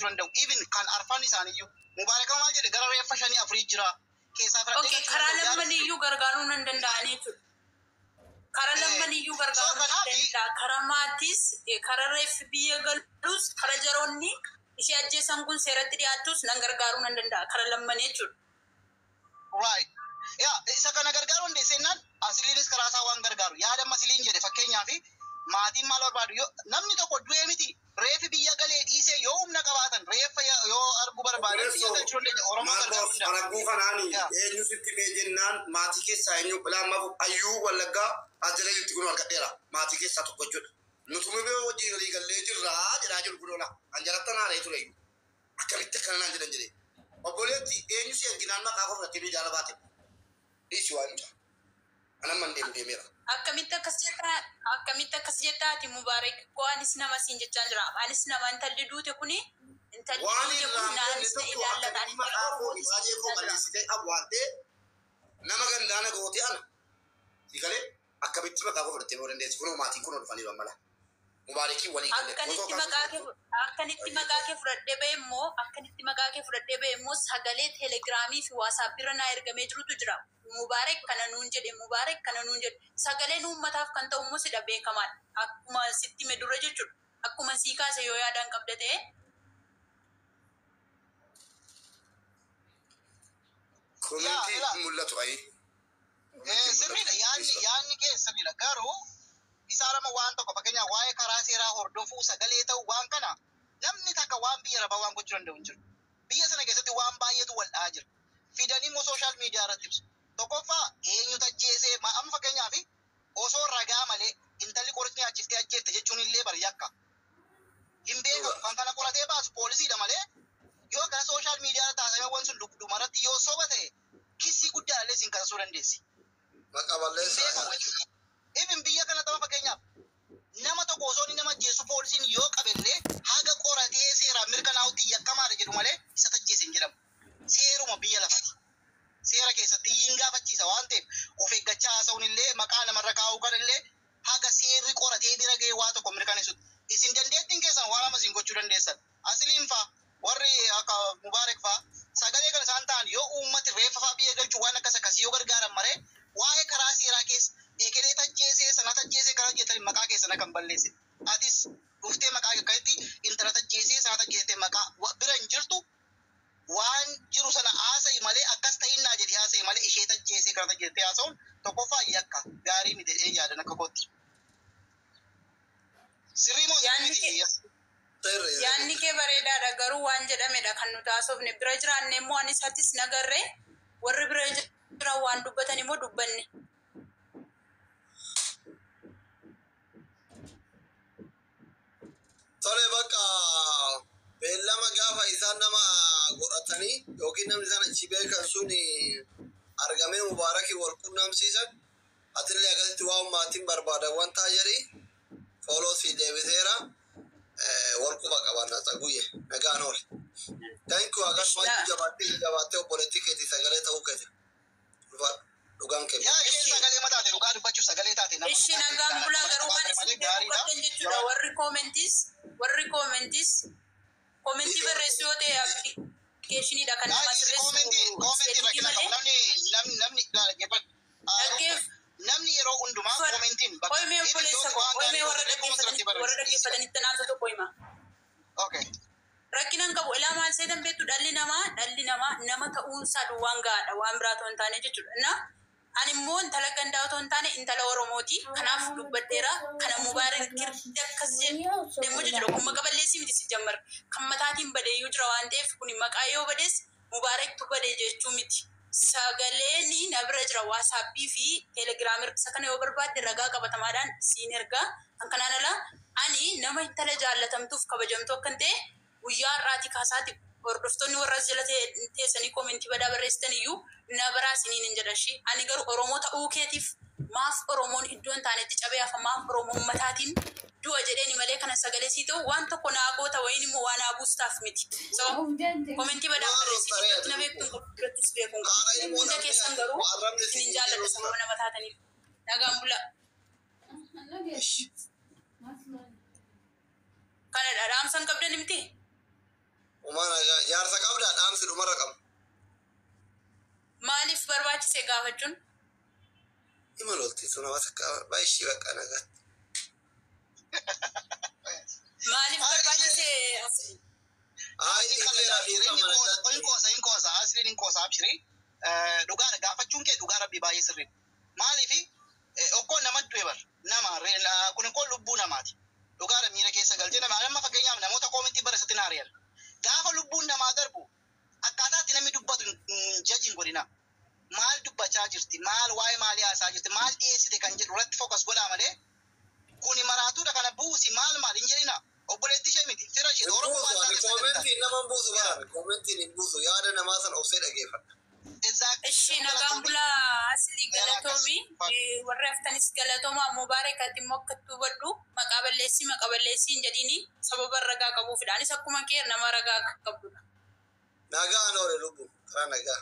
gochuu danda'u. Even kan arfan isaaniiyyuu. Mubaarak maal jedhe, gara reeffa shanii afurii jira. Keessaa filadhee Okay, galchuu karaa danda'u. Yaada lammaniyyuu gargaaruu nan danda'anii jechuudha. Karaa lammaniyyuu So gargaaruu nan kanaaf danda'a. Karaa maatiis, karaa reeffi biyya galus, karaa jaroonni ishee ajjeesan kun seeratti dhiyaattus nan gargaaruu nan danda'a. Karaa lammanii jechuudha. Right. Yaa, isa kana gargaaruu dandeessennaan asiliinis karaa isaa waan gargaaru. Yaada amma asiliin jedhe, fakkeenyaaf maatiin maal barbaadu, yoo namni tokko du'ee miti, reeffi biyya galee dhiisee, yoo humna qabaatan reeffa yoo arguu barbaadan biyya Obboleessoo galchuu dandeenya. Oromoon gargaaruu Maarqos danda'a. Aragguu kanaani Yaa. eenyu sitti mee jennaan, maatii keessaa eenyu bilaamma ayyuu Wallaggaa as jala jirti kun argadheera, maatii keessaa tokko jechuudha. Nutuma bee wajjin walii gallee jirraa jedhaa jiru kun oola. An jalatti naanee ture iyyuu. Akkamitti akkana naan jedhan jedhee. Obboleetti, eenyu si erginaan maqaa koo fudhattee miidiyaa baate? Dhiisi waan mucaa. An amma hin deemu, deemeera. Akkamitti akkas jettaa? Akkamitti akkas jettaa ati, Mubaarak? Koo anis nama siin jechaa jira. Anis nama, intalli duute kuni, intalli Waan duute irraa kun hin naanis na beekne tokko ilaallata. akkamitti Ani intala maqaa koo Oromooti siin ifaajee koo jechaa jira. balleessitee awwaaltee nama gandaana gootee ana. Si galee akkamitti maqaa koo fudhattee ba'uu dandeessi? Kunoo maatiin kunoo dhufaniiru ammala. Mubaarikiin walii galee. Footoo Akkanitti kaasuu maqaa kee akkanitti maqaa kee fudhadhee ba'e immoo, akkanitti maqaa kee fudhadhee ba'e immoo, sagalee Telegiraamii fi Waasaappii irra naa ergamee jirutu jira. Mubaarak kana nuun jedhe, Mubaarak kana nuun jedhe. Sagaleen uummataaf kan ta'u immoo sidha beekamaadha. Akkuma sitti hime dura jechuudha. Akkuma sii kaase yoo yaadaan qabda ta'e. Yaa Komentii ila mul'atu ayi. Komentii mul'atu. Sirriidha, yaadni yaadni kee sirriidha, garuu isaan amma waan tokko, fakkeenyaaf waa'ee karaa seeraa hordofuu, sagalee ta'uu, waan kana namni takka waan biyya arabaa waan gochuu danda'u hin jiru. Biyya sana keessatti waan baay'eetu wal dha'aa jira. Fidanii immoo social media irratti ibsu. Tokkoffaa eenyutu ajjeesee, amma fakkeenyaaf osoo ragaa malee intalli qoricha nyaachistee ajjeeste jechuun illee bari yakka. Hin beekamu, kan kana qoratee baasu poolisiidha malee, yoo kana social media irra taasifame wanti sun dhumarratti yoo soba ta'e kissii guddaa illee siin kaasuu dandeessi. Maqaa Hin balleessaa. beekamu jechuudha. Even biyya kana tapha, fakkeenyaaf nama tokko osoo inni nama ajjeesu poolisiin yoo qabellee, haga qoratee seeraan mirkanaa'utti yakkamaadha jedhu malee isa ajjeese hin jedhamu. Seeruma biyya lafaati. Seera keessatti hin gaafachiisa waan ta'eef, of eeggachaa haasa'uun illee, maqaa namarra kaa'uu kanallee, haga seerri qoratee bira ga'ee waa tokko mirkaneessutti. Isin dandeettiin keessan waan lama isin gochuu dandeessan. Asiliin faa, warri akka Mubaarak faa, sagalee kan isaan ta'an yoo uummati reeffa faa biyya galchuu waan akkas akkasii yoo gargaaran maree, waa'ee karaa seeraa keessa ekelee tajjeesee sana tajjeesee kana jettanii maqaa keessan akka hin balleessine. Atis dhuftee maqaa akkasitti intala tajjeesee sana tajjeesee maqaa bira hin jirtu, waan jiru sana haasa'i malee, akkas ta'innaa jedhi haasa'i malee, ishee tajjeesee kana tajjeestee haasa'uun tokkoffaa yakka, gaarii miti jedhee yaadan akka kootti. Sirrii moo sirrii Yaadni miti? kee Sirri. Yaadni kee bareedaadha, garuu waan jedhamedha kan nuti haasofne. Bira jiraanne immoo anis atis nagarree, warri bira jiran waan dubbatan immoo dubbanne. Tole, bakka beellama gaafa isaan nama godhatanii yookiin namni isaan achi beekan sun argamee Mubaarakii wal qunnamsiisan, atillee akkasitti waan maatiin barbaadan wanta jedhi follow si deebiseera, wal quba qabanna. Tsaguyye, nagaan oole. Thank you, agas maal jabaattee jabaattee obboleettii keetii sagalee ta'uu keeti. Ulfaadhu, dhugaan kee. Yaa, isheen sagalee mataate, dhugaa dubbachuuf sagalee taate nama Ishi dhugaa nagaan ta'e bulaa, nama garuu waan malee isin beekuu gaariidha. qabdan jechuudha. Warri commentis commentii barreessu yoo ta'e applicationiidha kan nama Guys, sirreessu commentii settingii rakkina qabu. malee. Namni Dhaggeef namni yeroo hundumaa commentiin bakka Qoy mee obboleessa koo, waan qoy mee gaarii warra hojjetee kuma sirratti dhaggeeffatanitti warra barreessa. dhaggeeffatanitti dhaamsa tokko hima. Okay. Rakkina hin qabu. Ilaa, maal seetan beektu, dhalli namaa nama ta'uunsaa duwwaan gahaadha. Waan biraa otoo hin taane jechuudha. Na ani immoo intala gandaa otoo hin taane intala Oromooti. Kanaaf dubbadheera. Kana Mubaarak girdi akkas jedhu jechuudha. Kun maqa balleessii miti si jammar. Kan mataatiin badeeyyuu jira waan ta'eef, kun maqaa yoo badees Mubaaraktu badee jechuu miti. Sagaleen na bira jira, Waasaappii fi Teelegiraamii, isa kana yoo barbaadde ragaa qabatamaadhaan siin ergaa. Kan kanaan ala ani nama intala jaallatamtuuf kabajamtuu akkan ta'e guyyaa har'aati kaasaati hordoftoonni warra as jala teessanii commentii badaa barreessitan iyyuu na biraa isiniin hin jedha ishii. Ani garuu Oromoo ta'uu keetiif maaf Oromoon iddoo hin taanetti cabee hafa, maaf Oromoon mataatiin du'a jedheeni malee, kana sagalee sii ta'u waan tokko naa goota wayiin immoo waan naa buustaaf miti. So commentii badaa barreessiti iddootti na beektu hin qabu, durattis beekuu hin qabu. Hunda keessan garuu isinin jaalladha sababa nama taataniif. Nagaan bulaa. Kanadha, dhaamsa hin qabdan miti? gaafachuun? Ima lolti sun nama takka baay'ishii bakka nagaatti. Maaliif barbaachise? Ay, Hin qoosa, hin qoosa, asliin hin qoosa, abshirii. Dhugaadha, gaafachuun kee dhugaa rabbii baay'ee sirriidha. Maaliifi okkoon nama du'e bar nama kun koo lubbuu namaati. Dhugaadha, miira keessa galchee nama amma fakkeenyaaf namoota koomentii barreessatti na ari'an. Gaafa lubbuun namaa darbu akkaataa itti namni dubbatu jajiin godhina. Maal dubbachaa jirti? Maal waa'ee maalii haasaa jirti? Maal dhiyeessite kan jedhu irratti focus godhaa malee kuni maraatuudha, kana buusi, maal maal hin jedhina. Obboleettii ishee miti, fira ishee Oromoo waan Buusu, ani koomentiin nama hin buusu barame, koomentiin hin buusu, yaada namaa sana obsee dhageeffadha. Ishi nagaan bulaa, Aslii galatoomi. Warri haftanis galatoomaa. Mubaarak, ati immoo akka hubadhu, maqaa balleessii maqaa balleessii hin jedhini, sababa ragaa qabuufidha. Anis akkuma kee nama ragaa qabdudha. Nagaa oole lubbu, karaa nagaa.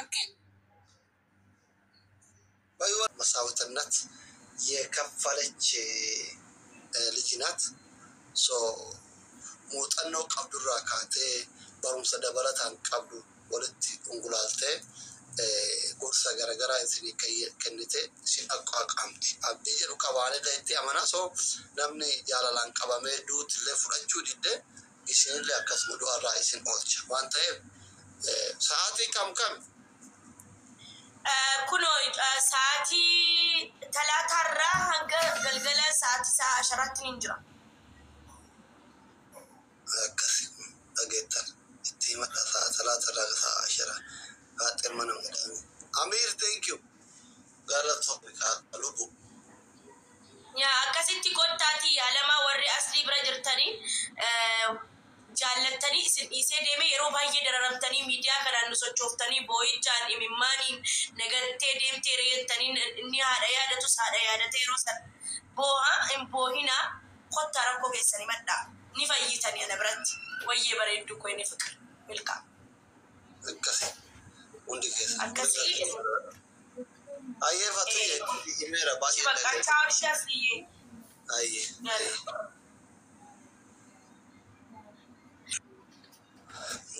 Okay. በህይወት መስዋዕትነት የከፈለች ልጅ ናት። So muuxannoo qabdurraa kaatee barumsa dabalataan qabdu walitti dhungulaaltee gorsa garagaraa isinii kennite isin aqaaqamti. Abdii jedhu qabaanillee itti amanaa. So namni jaalalaan qabamee duutillee fudhachuu didde isinillee akkasuma du'arraa isin oolcha waan ta'eef sa'aatii kam kam? Kunoo sa'aatii talaataarraa hanga galgala sa'aatii sa'a 10tti ni jira. Akkasi dhageettan itti himadha, sa'a talaatarraa sa'a 10 haxee mana madaame. Amiir, thank you. Galatoomi lubbu. Yaa akkasitti kottaatii yaalamaa, warri Aslii bira jirtanii jaallattanii isin dhiisee deeme, yeroo baay'ee dararamtanii, miidiyaa kanaan nu sochooftanii, boo'ichaan imimmaaniin nagattee deemtee reettanii, inni haadha yaadatus haadha yaadate yeroo san booha hin boohinaa, kottaa rakkoo keessanii madhaa ni fayyitanii ana biratti wayyee bareedduu koo inni fikir milkaa. Akkasi hundi keessa. Akkasii. Ayyee fatuu himeera baay'ee Bakka dhageessa. Chaa ishee Asliyyee. Ayyee.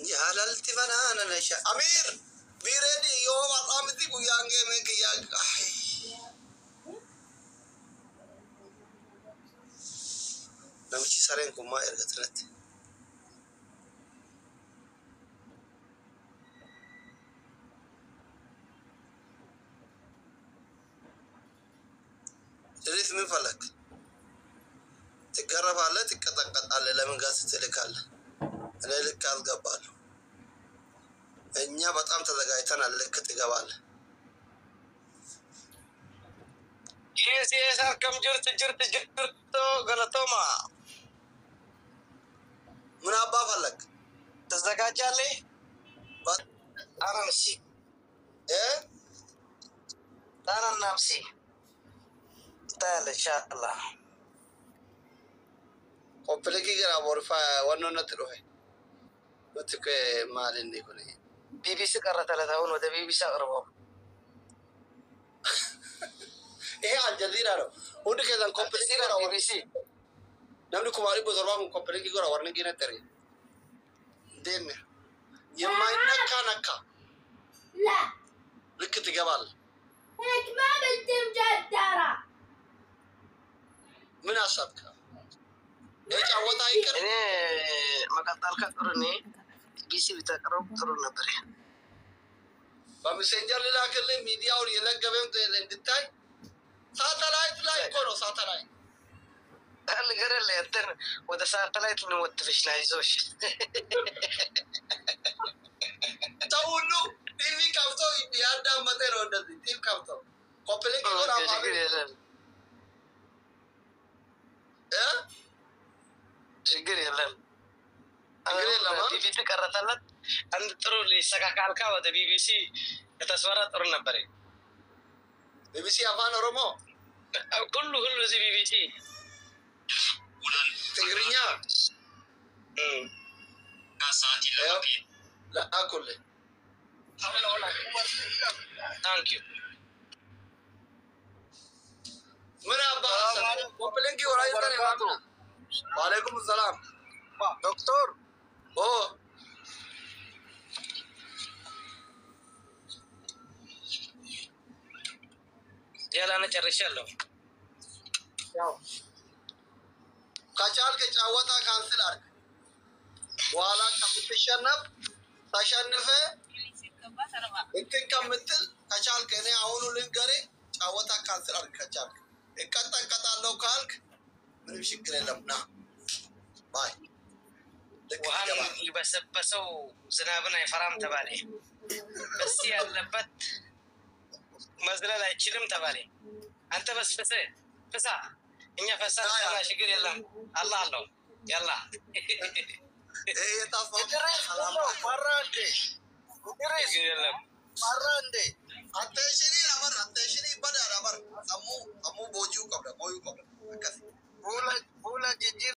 Jaalalti banaana nasha. Amiir, be ready, yoo har'aa miti guyyaan geemee kiyyaa. Namichi sareen kun maa erga tanatti? ድሪስ ምን ፈለክ? ትገረፋለህ፣ ትቀጠቀጣለህ። ለምን ጋር ስትልካለህ? እኔ ልክ አስገባለሁ። እኛ በጣም ተዘጋጅተናል። ልክ ትገባለህ። Yes, akkam jirtu, jirtu, jirtu, galatooma. ምን አባ ፈለክ? ተዘጋጃለህ? ጣናምሲ እ ጣናናምሲ ታያለህ ኢንሻአላህ። Qophii gara boorfaa wannoo natti dhufe. Nuti maal inni kun? ቢቢሲ ቀረ ተለታውን ወደ ቢቢሲ አቅርበው። ይሄ አልጀዚራ ነው። Hundi keessan copy link godha. ቢቢሲ Namni 700,000 kun copy link godha, warni giinatti erge. Deemne. የማይነካ ነካ። لا ልክ ትገባለህ። هيك ما بدي مجدرة. ምን አሰብክ? የጫወታ ይቅር። እኔ መቀጠል ከጥሩ እኔ ቢቢሲ ብታቀርብ ጥሩ ነበር። በ Messenger ልላክልህ ሚዲያውን የለገበም እንድታይ። ሳተላይት ላይ እኮ ነው፣ ሳተላይት። ንገረልህ እንትን ወደ ሳተላይት እንወትፍሽ ና ይዞሽ። ሰው ሁሉ ቲቪ ከፍቶ ያዳመጠ ነው። እንደዚህ ቲቪ ከፍቶ copy link ጎራ። ችግር የለም። እ ችግር የለም። ችግር የለም፣ አ? ቢቢሲ ቀረተለት አንድ ጥሩ ሊሰካካልካ ወደ ቢቢሲ ከተስፈራ ጥሩ ነበር። ቢቢሲ አፋን ኦሮሞ። ሁሉ ሁሉ እዚህ ቢቢሲ። ትግርኛ። ይኸው ላኩልህ። Thank you. ምን አባ copy link ጎራ። ዋሌኩም ሰላም። ዶክተር። ኦ። ያላነ ጨርሻለሁ። ያው ከቻልክ ጫወታ cancel አድርግ። በኋላ ከምትሸነፍ ተሸንፈ እንትን ከምትል ከቻልክ እኔ አሁኑ ልንገርህ፣ ጫወታ cancel አድርግ። ከቻልክ እቀጠቀጣለሁ ካልክ ምንም ችግር የለም። ና bye ልክ ውሃን ትገባለህ። የበሰበሰው ዝናብን አይፈራም ተባለ። በዚህ ያለበት መዝለል አይችልም ተባለ። አንተ በስብሰ ፍሳ፣ እኛ ፈሳ ሰላ ችግር የለም። አላህ አለው ያላ ይሄ የጠፋው ኢድሪስ ሰላም ፈራ እንዴ? ኢድሪስ ችግር የለም። ፈራ እንዴ? Attention abar, attention bada abar. Sammuu sammuu boojuu qabda, booyuu qabda. Akkas. Fuula fuula jijjiir